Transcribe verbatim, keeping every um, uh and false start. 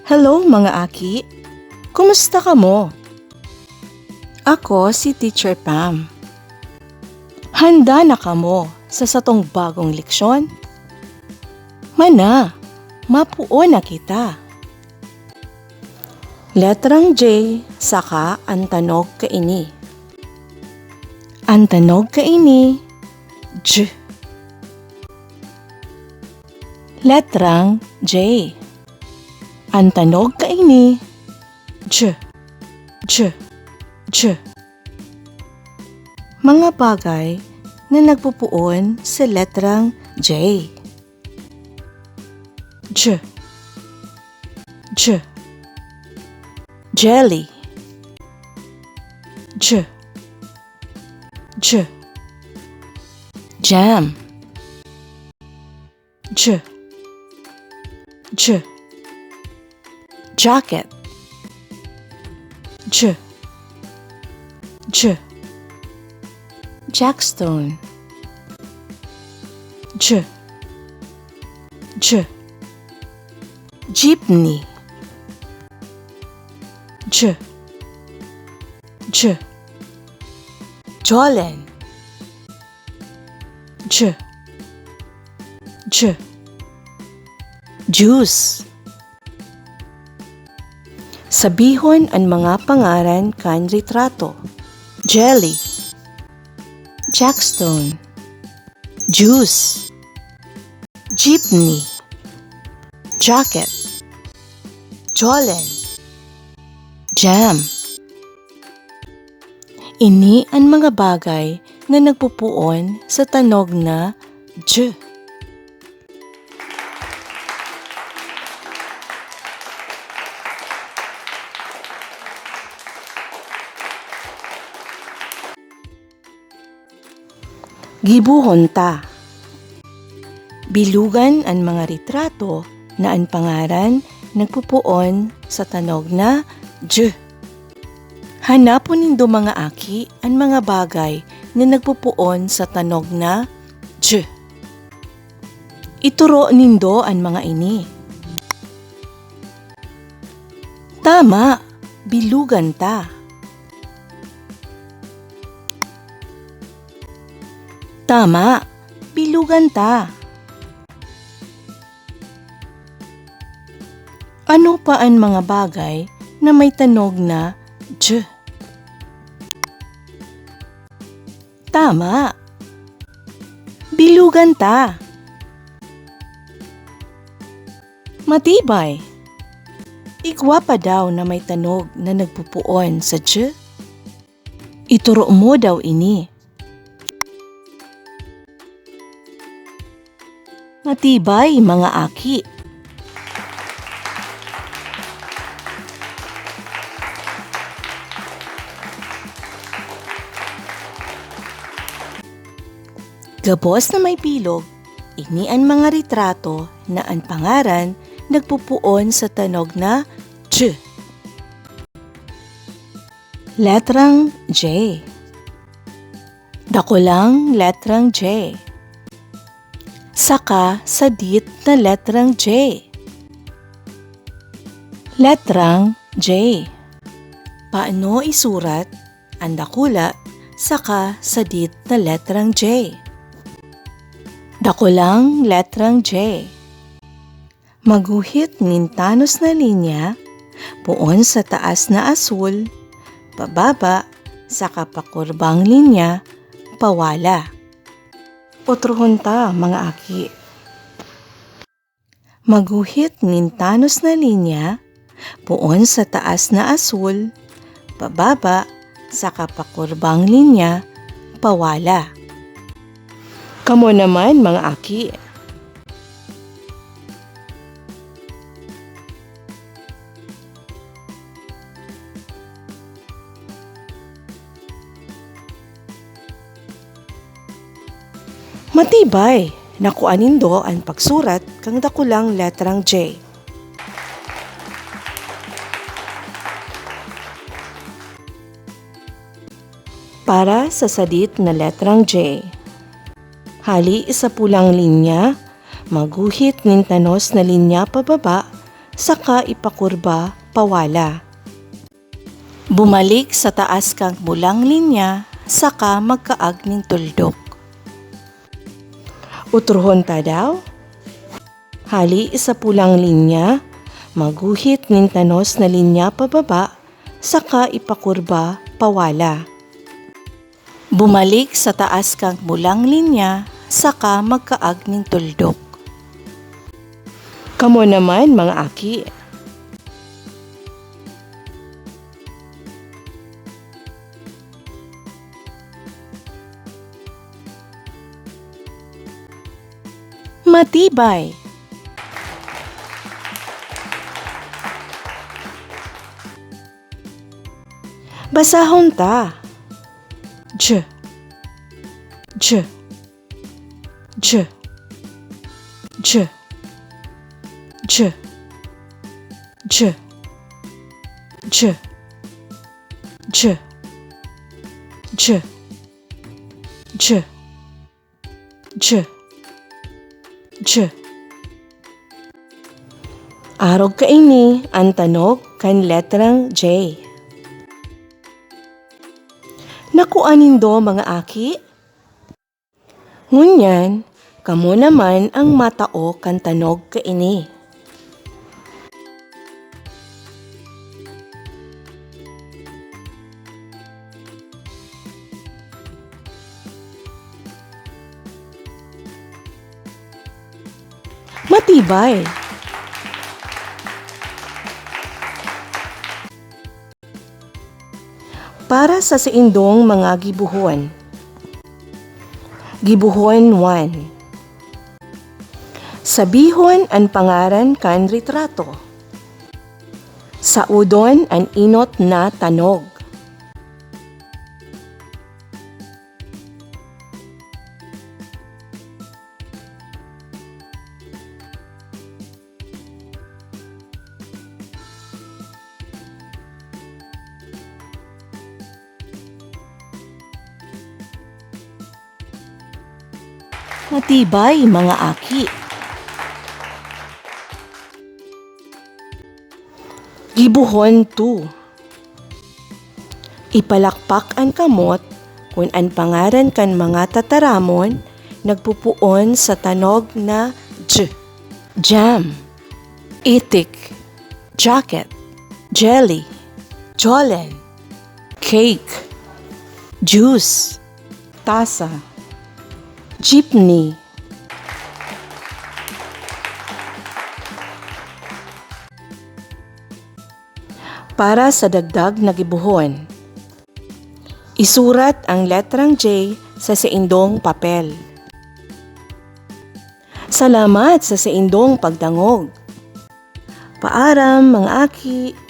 Hello, mga aki! Kumusta kamo? Ako si Teacher Pam. Handa na kamo sa satong bagong leksyon? Mana, mapuon na kita. Letrang J saka an tanog kaini. An tanog kaini, J. Letrang J. An tanog kaini, J, J, J. Mga bagay na nagpupuon sa letrang J. J, J. Jelly. J, J. Jam. J, J. Jacket. J, J. Jackstone. J, J. Jeepney. J, J. Jolen. J, J. Juice. Sabihon an mga pangaran kan retrato. Jelly. Jackstone. Juice. Jeepney. Jacket. Jolen. Jam. Ini an mga bagay na nagpupuon sa tanog na J. Gibohon ta. Bilugan an mga retrato na an pangaran nagpupuon sa tanog na J. Hanapon nindo, mga aki, an mga bagay na nagpupuon sa tanog na J. Ituro nindo an mga ini. Tama, bilugan ta. Tama, bilugan ta. Ano pa an mga bagay na may tanog na J? Tama. Bilugan ta. Matibay. Igwa pa daw na may tanog na nagpupuon sa J? Ituro mo daw ini. Matibay, mga aki. Gabos na may bilog, ini an mga retrato na an pangaran nagpupuon sa tanog na J. Letrang J. Dakulang letrang J. Saka sadit na letrang J. Letrang J. Paano isurat an dakula saka sadit na letrang J? Dakulang letrang J. Magguhit nin tanos na linya, poon sa taas na asul, pababa, saka pakurbang linya, pawala. Otrohon ta, mga aki. Magguhit nin tanos na linya, poon sa taas na asul, pababa, saka pakurbang linya, pawala. Kamo naman, mga aki. Matibay! Nakua nindo an pagsurat kan dakulang letrang J. Para sa sadit na letrang J, hali sa pulang linya, magguhit nin tanos na linya pababa, saka ipakurba pawala. Bumalik sa taas kan pulang linya saka magkaag nin tuldok. Otrohon ta daw? Hali sa pulang linya, magguhit nin tanos na linya pababa, saka ipakurba pawala. Bumalik sa taas kan pulang linya, saka magkaag nin tuldok. Kamo naman, mga aki. Matibay. Basahon ta. J, j, j, j, j, j, j, j, j, j, j, j. Arog kaini an tanog kan letrang J. Nakua nindo, mga aki? Ngunyan, kamo naman ang matao kan tanog kaini. Matibay. Para sa saindong mga gibohon. Gibohon one. Sabihon an pangaran kan retrato. Saudon an enot na tanog. Matibay, mga aki. Gibohon two. Ipalakpak an kamot kun an pangaran kan mga tataramon nagpupoon sa tanog na J. Jam, itik, jacket, jelly, jolen, cake, juice, tasa, jeepney. Para sa dagdag na gibohon, isurat ang letrang J sa saindong papel. Salamat sa saindong pagdangog. Paaram, mga aki.